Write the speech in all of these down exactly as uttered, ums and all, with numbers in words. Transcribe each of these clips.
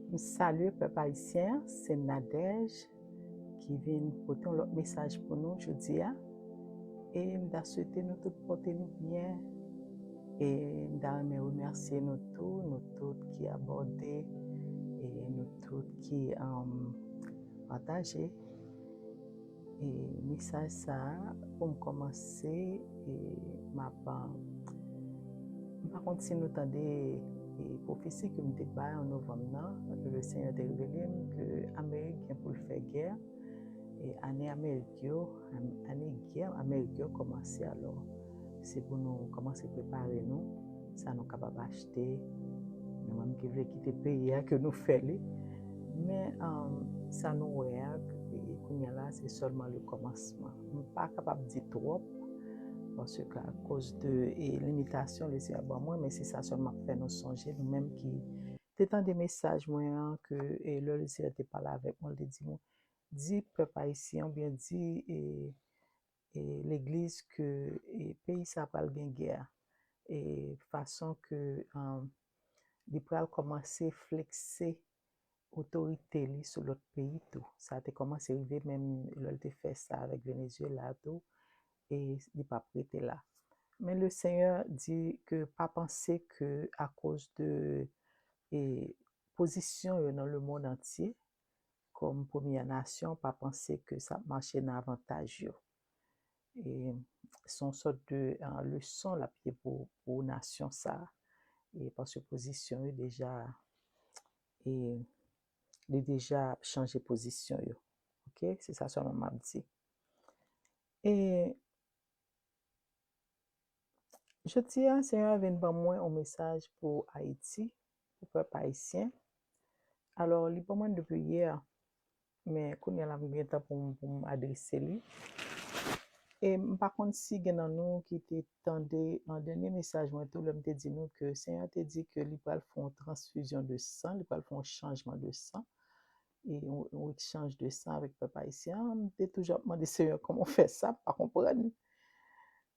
M salye pèp ayisyen, se Nadège ki vin pote yon lòt mesaj pou nou jodi a. E m ta swete nou tout pote nou byen. E m ta renmen remèsye nou tou, nou tout ki abòne, e nou tout ki um, pataje. E mesaj sa a, pou m kòmanse, e m ap, m pa konn si nou tande e pwofesi ke m te bay an novanm nan, le Senyè te revele m ke Amerik gen pou l fè gè, e ane Amerik yo, ane gè Amerik yo kòmanse alò. Se pou nou kòmanse prepare nou, sa nou kapab achte, nou menm ki vle kite peyi a ke nou fè li. Men um, sa nou wè a, kounye a la, se sèlman le kòmansman. M pa kapab di twòp, paske akoz de e, limitasyon Lesenyè ban mwen, men se sa sèlman k fè nou sonje, nou menm ki te tande mesaj mwen an, ke e, lè Lesenyè te pale avèk mwen, li te di mwen, di pèp ayisyen, oubyen di e, e, legliz ke e, peyi sa pral gen gè. E fason ke um, li pral kòmanse flekse otorite li sou lòt peyi tou. Sa te kòmanse rive menm lè l te fè sa avèk Venezuela tou, e li p ap rete la. Men le Senyè di ke pa panse ke akoz de e, pozisyon yo nan lemonn antye, kòm premyè nasyon, pa panse ke sa ap mache nan avantaj yo. E, se yon sòt de uh, leson l ap ye pou, pou nasyon sa a. E paske pozisyon yo deja, e, li deja ap chanje pozisyon yo. Ok? Se sa sèlman m ap di. E jodi a, Senyè a vin ban mwen yon mesaj pou Ayiti, pou pèp ayisyen. Alò, li ban mwen depi yè, men kounye a la m gen tan pou m, pou m adrese li. E m pa konn si gen nan nou ki te tande an dènye mesaj mwen tou, lè m te di nou ke Senyè te di ke li pral fè yon transfizyon de san, li pral fè yon chanjman de san, e yon, yon ekchanj de san avèk pèp ayisyen an. M te toujou ap mande Senyè kòman w fè sa, m pa konprann.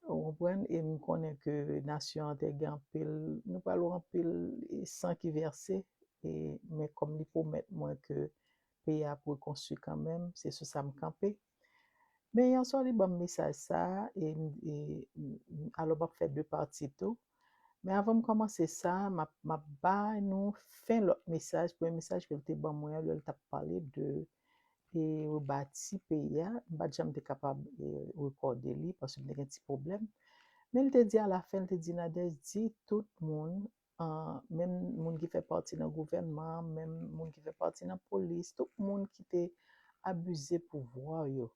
Ou konprann? E m konnen ke nasyon an te gen anpil, nou pral wè anpil e, san ki vèse, e, men kòm li pwomèt mwen ke peyi a ap rekonstwi kanmenm, se sou sa m kanpe. Men yè swa li ban m mesaj sa a, e, e, alò m ap fè de pati tou. Men avan m kòmanse sa, m ap, m ap bay nou fen lòt mesaj, premye mesaj ke l te ban mwen an, lè l t ap pale de e rebati peyi a. M pa t janm te kapab e, rekòde li paske m te gen ti pwoblèm. Men l te di alafen, l te di, Nadège, di tout moun, an, menm moun ki fè pati nan gouvènman an, menm moun ki fè pati nan polis, tout moun ki te abize pouvwa yo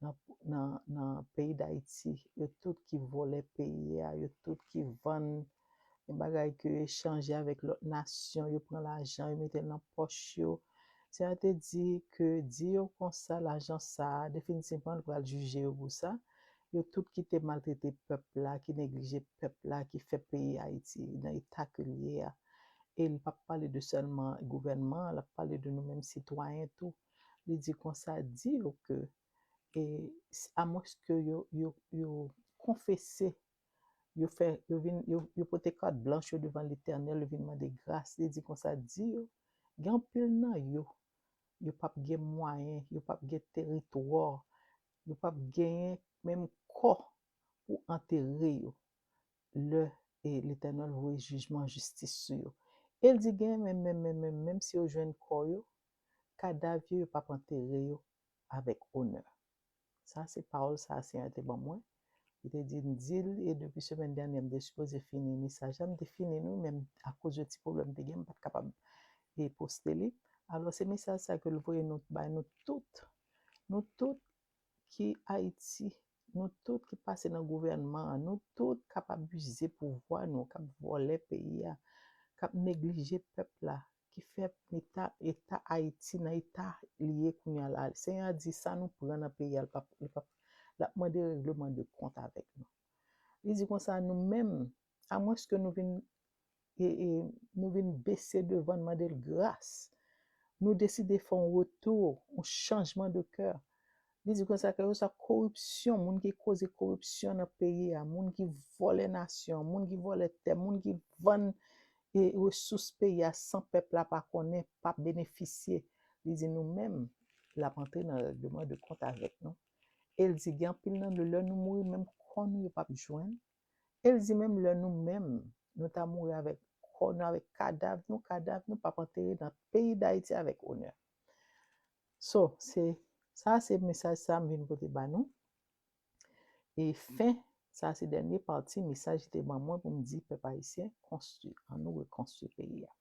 nan, nan, nan peyi Dayiti, yo tout ki vòlè peyi a, yo tout ki vann yon bagay ke yo echanje avèk lòt nasyon, yo pran lajan, yo mete l nan pòch yo. Senyè a te di ke di yo konsa, lajan sa a, definitivman, l pral jije yo pou sa. Yo tout ki te maltrete pèp la, ki neglije pèp la, ki fè peyi Ayiti nan eta ke l ye a. E li p ap pale de sèlman gouvènman an, l ap pale de nou menm sitwayen tou. Li di konsa, di yo ke, e, amwenske yo, yo, yo konfese, yo fè, yo vin, yo, yo pote kat blanch yo devan Letènèl, yo vin mande gras. Li di konsa, di yo, gen anpil nan yo, yo p ap gen mwayen, yo p ap gen teritwa, yo p ap genyen menm kò pou antere yo lè e Letènèl voye jijman jistis sou yo. E l di gen menm, menm, menm, menm, menm si yo jwenn kò yo, kadav yo, yo p ap antere yo avèk onè. Sa se pawòl sa a Senyè te ban mwen. Li te di m di l, e depi semèn dènyè m te sipoze fini mesaj la, m te fini nou, men akoz de ti pwoblèm m te gen, m pa t kapab e poste li. Alò, se mesaj sa ke l voye nou, bay nou tout. Nou tout ki Ayiti, nou tout ki pase nan gouvènman an, nou tout k ap abize pouvwa nou, k ap vòlè peyi a, k ap neglije pèp la, ki fè eta, eta Ayiti nan eta li ye kounye a la. Senyè a di sa nou pran nan peyi a, l p ap, li p ap, l ap mande regleman de kont avèk nou. Li di konsa, nou menm, amwenske nou vin, e, e, nou vin bese devan n, mande l gras, nou deside fè yon retou, yon chanjman de kè. Li di konsa, kèlkeswa koripsyon, moun ki koze koripsyon nan peyi a, moun ki vòlè nasyon, moun ki vòlè tè, moun ki vann e resous peyi a san pèp la pa konnen, p ap benefisye. Li di nou menm, l ap antre nan règleman de kont avèk nou. E l di gen anpil nan nou, lè nou mouri, menm kò nou yo p ap jwenn. E l di menm lè nou menm, nou ta mouri avèk kò nou, avèk kadav nou, kadav nou p ap antere nan peyi Dayiti avèk onè. So, se sa, se mesaj sa m vin pote ba nou. E fen, sa se dènye pati mesaj li te ban mwen pou m di pèp ayisyen, konstwi, ann nou rekonstwi peyi a.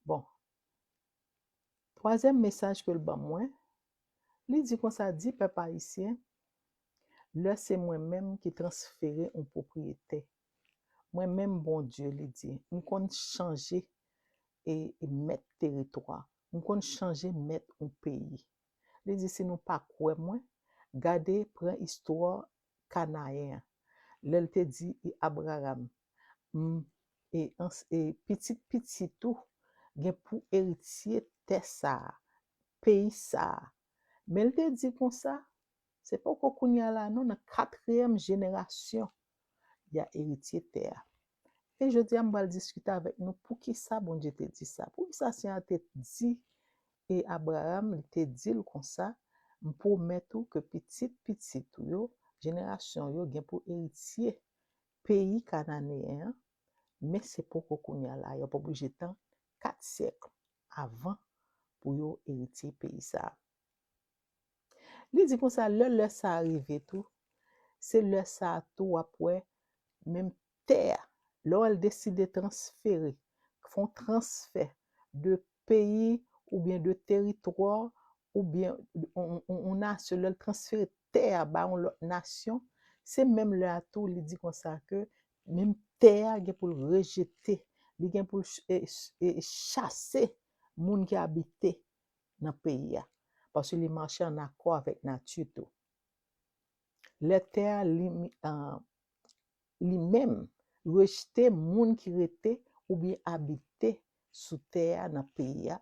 Bon, twazyèm mesaj ke l ban mwen, li di konsa, di pèp ayisyen, lè se mwen menm ki transfere yon pwopriyete, mwen menm Bondye, li di, m konn chanje e, e mèt teritwa, m konn chanje mèt yon peyi. Li di, si nou pa kwè mwen, gade, pran istwa Kanayen an. Lè l te di, e Abraram, m, e, ans- e pitit pitit ou gen pou eritye tè sa a, peyi sa a. Men l te di konsa, se poko kounye a la non, nan katriyèm jenerasyon, y a eritye tè a. E jodi a, m pral diskite avèk nou poukisa Bondye te di sa. Poukisa Senyè a te di e Abraram, li te di l konsa, m pwomèt ou ke pitit pitit ou yo, jenerasyon yo gen pou eritye peyi kananeyen an, men se poko kounye a la, yo p oblije tann kat syèk avan pou yo eritye peyi sa a. Li di konsa, lè lè sa a rive tou, se lè sa a tou w ap wè menm tè a, lè w al deside transfere, fè yon transfè de peyi oubyen de teritwa oubyen yon, yon, yon nasyon, lè l transfere tè a ba yon lòt nasyon, se menm lè a tou li di konsa ke menm tè a gen pou l rejete, li gen pou l ch- e, e, chase moun ki abite nan peyi a, paske li mache ann akò avèk nati tou. Lè tè a li, li menm rejte moun ki rete oubyen abite sou tè a nan peyi a,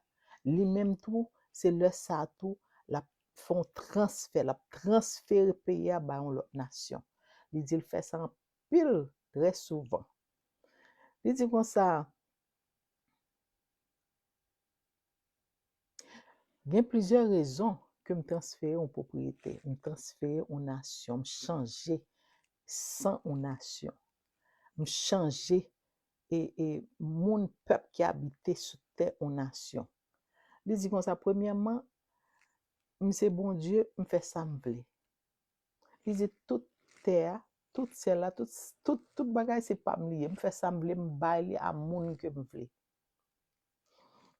li menm tou, se lè sa a tou, l ap fè yon transfè, l ap transfere peyi a ba yon lòt nasyon. Li di l fè sa anpil, trè souvan. Li di konsa, gen plizyè rezon ke m transfere yon pwopriyete, m transfere yon nasyon, m chanje san yon nasyon, m chanje e, e moun, pèp ki abite sou tè yon nasyon. Li di konsa, premyèman, m se Bondye, m fè sa m vle. Li di tout tè a, tout syèl la, tout, tout, tout bagay se pa m li ye. M fè sa m vle, m bay li a moun ke m vle.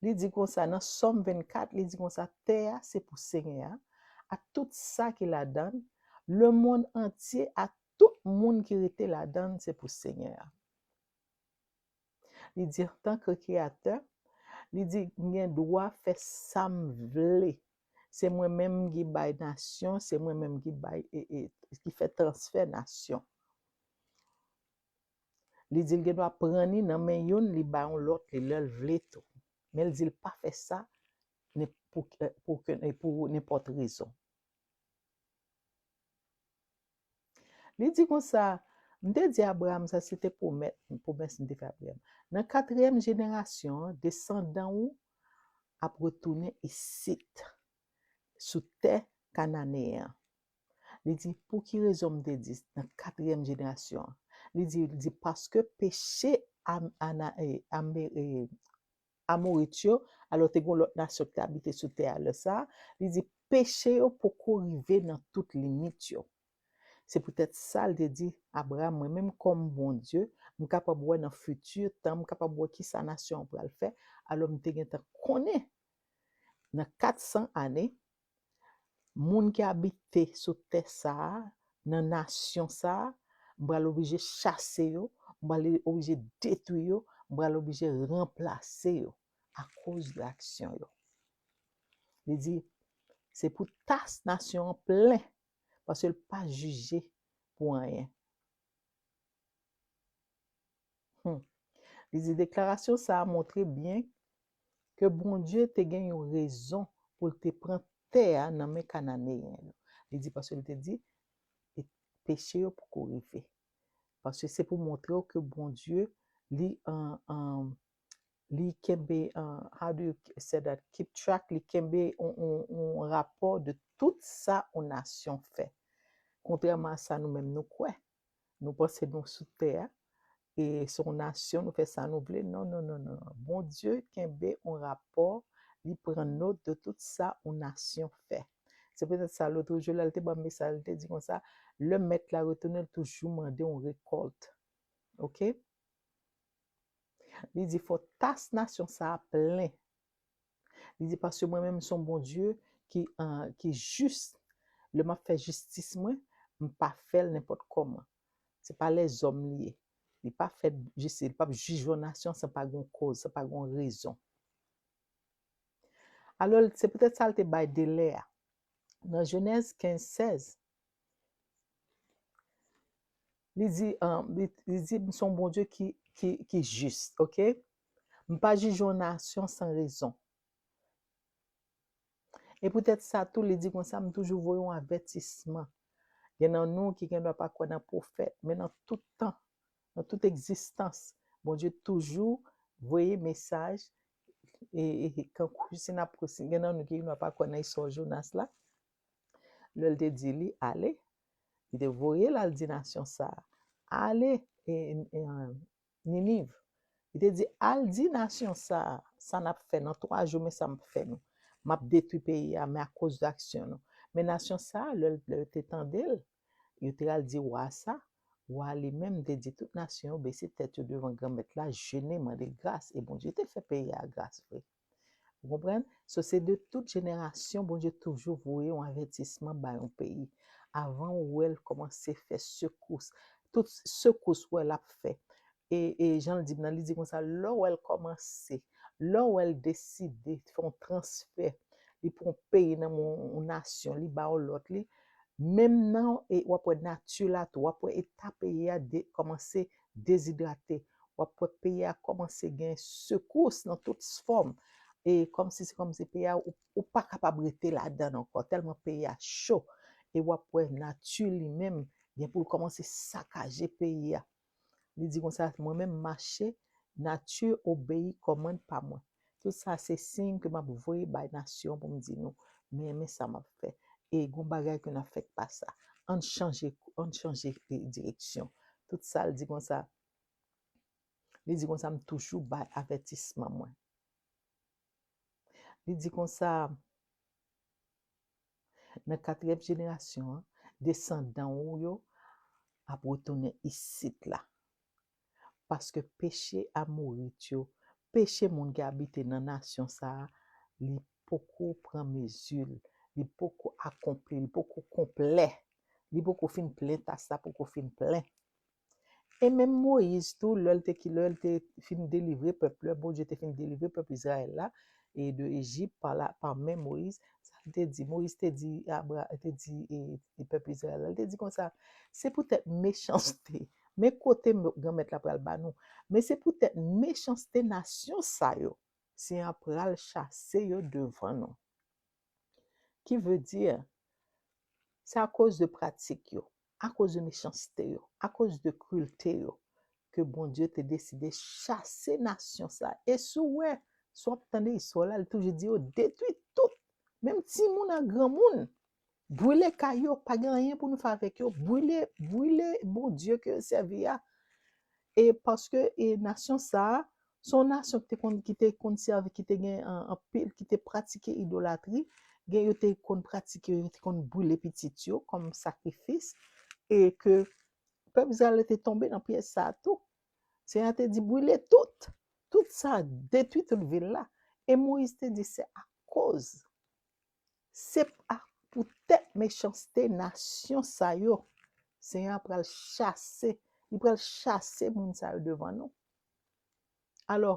Li di konsa, nan Sòm vennkat, li di konsa, tè a se pou Senyè a, ak tout sa ki ladan l, lemonn antye, ak tout moun ki rete ladan l, se pou Senyè a. Li di, antanke kreyatè, li di, m gen dwa fè sa m vle. Se mwen menm ki bay nasyon, se mwen menm ki bay, e, e, ki fè transfè nasyon. Li di l gen dwa pran li nan men youn, li ba yon lòt li lè l vle tou. Men l di l pa fè sa pou, pou, pou nenpòt rezon. Li di konsa, m te di Abraram sa, se te pwomèt, pwomès m te fè Abraram. Nan katriyèm jenerasyon an, desandan ou ap retounen isit, sou tè kananeyen an. Li di, pou ki rezon m te di nan katriyèm jenerasyon an? Li di, li di, paske peche Am, Ana, e, Ame, e, Amorit yo, alò te gen lòt nasyon ki te abite sou tè a lè sa a, li di, peche yo poko rive nan tout limit yo. Se poutèt sa l te di, Abraram, mwen menm kòm Bondye, m kapab wè nan fiti tan, m kapab wè kisa nasyon an pral fè, alò m te gentan konnen nan kat san ane, moun ki abite sou tè sa a, nan nasyon sa a, m pral oblije chase yo, m pral oblije detwi yo, m pral oblije ranplase yo akoz de aksyon yo. Li di, se pou tas nasyon an plen, paske l pa jije pou anyen. Hmm. Li di, deklarasyon sa a montre byen ke Bondye te gen yon rezon pou l te pran tè a nan men Kananeyen yo. Li di, paske li te di, e peche yo poko rive. Paske se pou montre w ke Bondye li an an li kenbe an how do you say that, keep track, li kenbe yon yon yon rapò de tout sa yon nasyon fè. Kontrèman a sa nou menm nou kwè, nou panse nou sou tè a e se yon nasyon, nou fè sa nou vle. Non, non, non, non, non. Bondye kenbe yon rapò, li pran not de tout sa yon nasyon fè. Se petèt sa lòt jou la, li te ban m mesaj, li te di konsa, lè mèt la retounen, li toujou mande yon rekòlt. Oke? Li di fò tas nasyon sa a plen. Li di paske mwen menm se yon Bondye ki, uh, ki jis. Lè m ap fè jistis mwen, m pa fè l nenpòt kòman. Se pa lèzòm li ye. Li pa fè jistis, li p ap jije yon nasyon san pa gen yon koz, san pa gen yon rezon. Alò, se petèt sa l te bay delè a. Nan Jenèz kenz sèz, li di, um, li, li di, m se yon Bondye ki, ki, ki jis, oke? M pa jije yon nasyon san rezon. E poutèt sa tou, li di konsa, m toujou voye yon avètisman. Gen nan nou ki gen dwa pa kwè nan pwofèt, men nan tout tan, nan tout egzistans, Bondye toujou voye mesaj, e, e, e kankou si n ap, si gen nan nou ki gen dwa pa kwè nan istwa Jonas la, lè l te di li, ale, li te voye l al di nasyon sa a, ale, e, e, e, Niniv. Li te di, al di nasyon sa a, sa n ap fè nan twa jou, men sa m ap fè nou. M ap detwi peyi a, men akoz de aksyon nou. Men nasyon sa a, lè, lè yo te tande l, yo te al di wa sa, wa li menm te di tout nasyon yo bese tèt yo devan Granmèt la, jene, mande gras, e Bondye te fè peyi a gras vre. Ou konprann? So, se de tout jenerasyon, Bondye toujou voye yon avètisman ba yon peyi. Avan ou wè l kòmanse fè sekous. Tout sekous ou wè l ap fè. E, e jan l di m nan, li di konsa, lè w wè l kòmanse, lè w wè l deside fè yon transfè, li pran yon peyi nan men yon nasyon, li ba yon lòt li, menm nan, e w ap wè nati la tou, w ap wè eta peyi a de, kòmanse dezidrate. W ap wè peyi a kòmanse gen sekous nan tout fòm. E kòmsi se kòmsi peyi a, ou, ou pa kapab rete ladan l ankò, tèlman peyi a cho. E w ap wè nati li menm gen pou l kòmanse sakaje peyi a. Li di konsa, mwen menm m mache, nati obeyi kòmand pa mwen. Tout sa se siy ke m ap voye bay nasyon pou m di nou, men, men sa m ap fè. E gon bagay ke n ap fè k pa sa. Ann chanje, ann chanje direksyon. Tout sa l di konsa, li di konsa, m toujou bay avètisman mwen. Li di konsa, nan katriyèm jenerasyon an, desandan w yo ap retounen isit la. Paske peche Amorit yo, peche moun ki abite nan nasyon sa a, li poko pran mezi l, li poko akonpli, li poko konplè, li poko fin plen, tas la poko fin plen. E menm Moyiz tou, lè l te ki, lè l te fin delivre pèp, lè Bondye te fin delivre pèp Izrayèl la, e de Ejip pa la, pa men Moyiz, sa l te di, Moyiz te di Abra, te di e, e pèp Izrayèl la, l te di konsa, se poutèt mechanste, men kote m- Granmèt la pral ba nou, men se poutèt mechanste nasyon sa yo, Senyè a pral chase yo devan nou. Ki vle di, se akoz de pratik yo, akoz de mechanste yo, akoz de krilte yo, ke Bondye te deside chase nasyon sa. E si w wè, si w ap tande istwa la, li toujou di yo detwi tout, menm timoun ak granmoun. Brile kay yo, pa gen anyen pou nou fè avèk yo. Brile, brile Bondye ke yo sèvi a. E paske e nasyon sa a, se yon nasyon ki te konn, ki te konn sèvi, ki te gen an- anpil, ki te pratike idolatri. Gen yo te konn pratike, yo te konn brile pitit yo kòm sakrifis. E ke pèp Izrayèl te tonbe nan pyèj sa a tou. Senyè a te di, brile tout. Tout sa, detwi tout vil la. E Moyiz te di, se akoz Se a poutèt mechanste nasyon sa yo, Senyè a pral chase, li pral chase moun sa yo devan nou. Alò,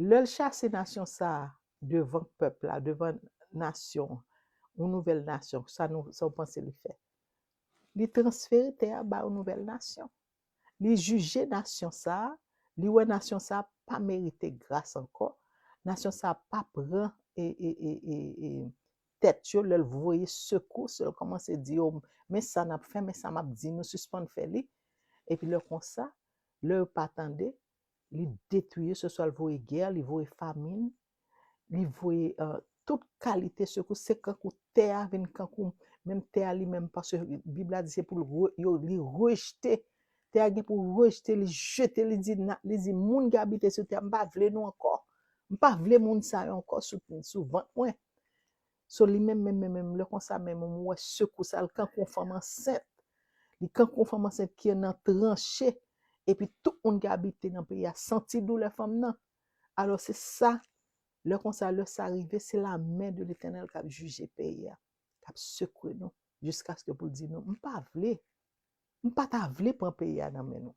lè l chase nasyon sa a devan pèp la, devan nasyon, yon nouvèl nasyon, sa nou, sa w panse li fè? Li transfere tè a ba yon nouvèl nasyon. Li jije nasyon sa a, li wè nasyon sa a pa merite gras ankò. Nasyon sa a pa pran e, e, e, e, e, tèt yo, lè l voye sekous, lè l kòmanse di yo, men sa n ap fè, men sa m ap di nou, sispann fè li. Epi lè konsa, lè yo pa tande, li detwi yo, se swa l voye gè, li voye famin, li voye, euh, tout kalite sekou, se kankou tè a vin kankou, menm tè a li menm, paske Bib la di se pou l re-, yo, li rejte. Tè a gen pou rejte, li jete, li di, na-, li di, moun ki abite sou tè a, m pa vle nou ankò. M pa vle moun sa yo ankò sou, sou vant mwen. So, li menm, menm, menm, menm, lè konsa menm, m wè sekou sa, l kankou yon fanm ansent. Li kankou yon fanm ansent ki nan tranche, epi tout moun ki abite nan peyi a santi doulè fanm nan. Alò, se sa, lè konsa, lè sa rive, se la men de Letènèl k ap jije peyi a, k ap sekwe nou, jiskaske pou l di nou, m pa vle, m pa ta vle pran peyi a nan men nou.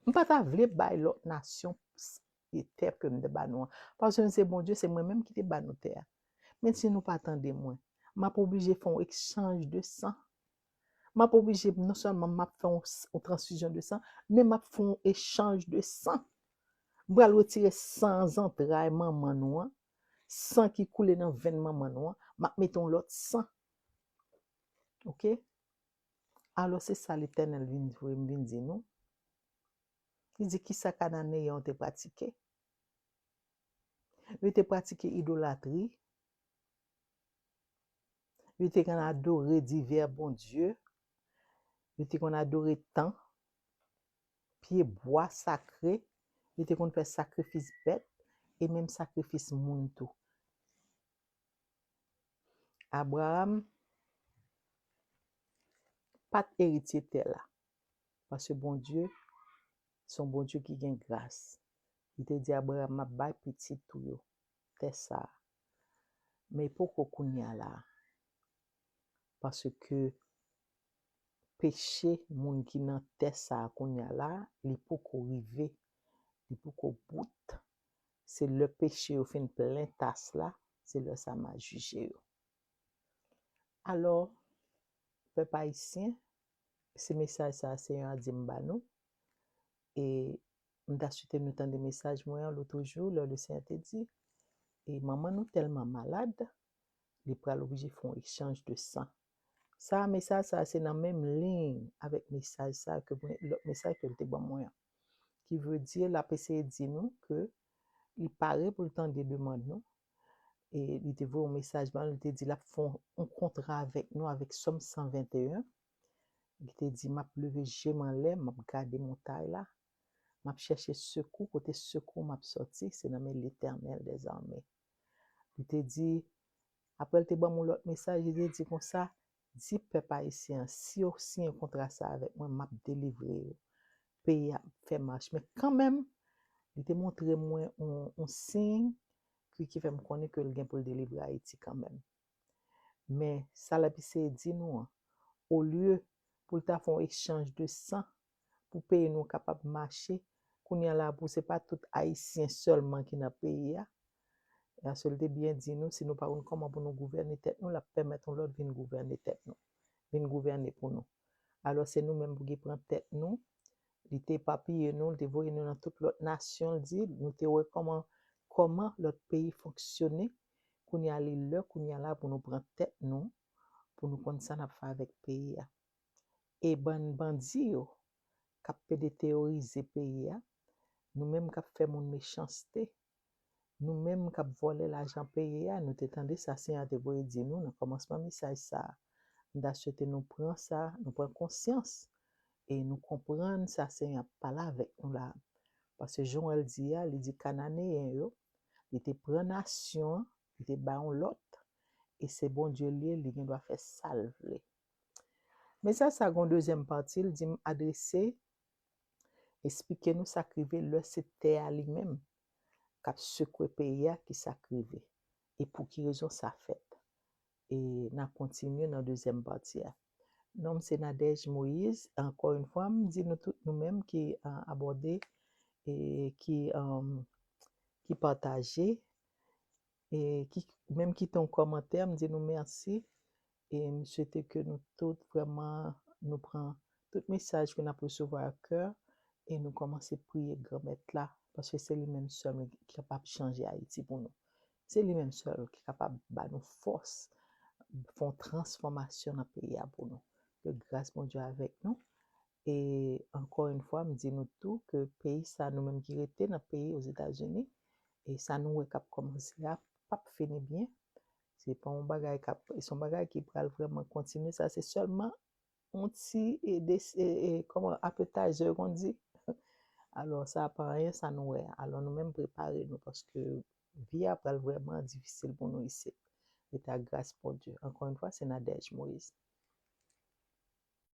M pa ta vle bay lòt nasyon s-, e tè ke m te ba nou an. Paske m se Bondye, se mwen menm ki te ba nou tè a. Men si nou pa tande mwen, m ap oblije fè yon ekchanj de san. M ap oblije, non sèlman m ap fè yon s-, yon transfizyon de san, men m ap fè yon echanj de san. M pral retire san zantray manman nou an, san ki koule nan venn manman nou an, m ap mete yon lòt san. Oke? Alò, se sa Letènèl vin voye m vin di nou. Li di, kisa Kananeyen yo te pratike? Yo te pratike idolatri. Yo te konn adore divè bondye. Yo te konn adore tan, pye bwa sakre. Yo te konn fè sakrifis bèt e menm sakrifis moun tou. Abraram pa t eritye tè la, paske Bondye se yon Bondye ki gen gras. Li te di Abraram, m ap bay pitit ou yo tè sa a. Men poko kounye a la a. Paske peche moun ki nan tè sa a kounye a la, li poko rive, li poko bout. Se lè peche yo fin plen tas la, se lè sa m a jije yo. Alò, pèp ayisyen, se mesaj sa a Senyè a di m ba nou. E m ta swete nou tande mesaj mwen an lòt jou, lè Lesenyè te di, e manman nou tèlman malad, li pral oblije fè yon echanj de san. Sa, mesaj sa, se nan menm liy avèk mesaj sa ke mwen, lòt mesaj ke l te ban mwen an. Ki vle di, l ap eseye di nou ke li pare pou l tande demann nou. E li te voye yon mesaj ban nou, li te di l ap fè yon, yon kontra avèk nou, avèk Sòm san venteyen. Li te di, m ap leve je m anlè, m ap gade montay la, m ap chèche sekou, kote sekou m ap sòti, se nan men Letènèl dèzame. Li te di, apre l te ban m yon lòt mesaj, li te di konsa, di pèp ayisyen an, si yo siyen kontra sa avèk mwen, m ap delivre yo. Peyi a ap fè mach. Men kanmenm, li te montre mwen yon, yon siy ki, ki fè m konnen ke l gen pou l delivre Ayiti kanmenm. Men sa l ap eseye di nou an, olye pou l ta fè yon echanj de san pou peyi nou kapab mache, kounye a la pou se pa tout Ayisyen sèlman ki nan peyi a. Paske l te byen di nou, si nou pa konn kòman pou nou gouvène tèt nou, l ap pèmèt yon lòt vin gouvène tèt nou, vin gouvène pou nou. Alò, se nou menm pou ki pran tèt nou. Li te epapiye nou, li te voye nou nan tout lòt nasyon, l di, nou te wè kòman, kòman lòt peyi fonksyone. Kounye a, li lè, kounye a la, pou nou pran tèt nou, pou nou konn sa n ap fè avèk peyi a. E bann bandi yo k ap pede teworize peyi a, nou menm k ap fè moun mechanste, nou menm k ap vòlè lajan peyi a, nou te tande sa Senyè a te voye di nou nan kòmansman mesaj sa a. M ta swete nou pran sa, nou pran konsyans, e nou konprann sa Senyè a ap pale avèk nou la a. Paske jan w wè l di a, li di Kananeyen yo, li te pran nasyon an, li te ba yon lòt, e se Bondye l ye, li gen dwa fè sa l vle. Mesaj sa a gen yon dezyèm pati, l di m adrese, esplike nou sa k rive lè se tè a li menm k ap sekwe peyi a ki sa k rive, e pou ki rezon sa fèt. E n a kontinye nan dezyèm pati a. Non m se Nadège Moïse. Ankò yon fwa, m di nou tout nou menm ki, a, abòde e ki, um, ki pataje e ki menm kite yon kòmantè, m di nou mèsi. E m swete ke nou tout vrèman nou pran tout mesaj ke n ap resevwa a kè e nou kòmanse priye Granmèt la, paske se li menm sèl ki kapab chanje Ayiti pou nou. Se li menm sèl ki kapab ba nou fòs, fè yon transfòmasyon nan peyi a pou nou. Ke gras Bondye avèk nou. E ankò yon fwa, m di nou tou ke peyi sa, nou menm ki rete nan peyi Ozetazini, e sa nou wè k ap kòmanse a, p ap fini byen. Se pa yon bagay k ap, se yon bagay ki pral vrèman kontinye. Sa se sèlman yon ti, e, de, e, e, kòman, appetizer, kon di. Alò, sa pa anyen, sa nou wè a. Alò, nou menm prepare nou, paske vi a pral vrèman difisil pou nou isit. Rete ak gras Bondye. Ankò yon fwa, se Nadège Moïse.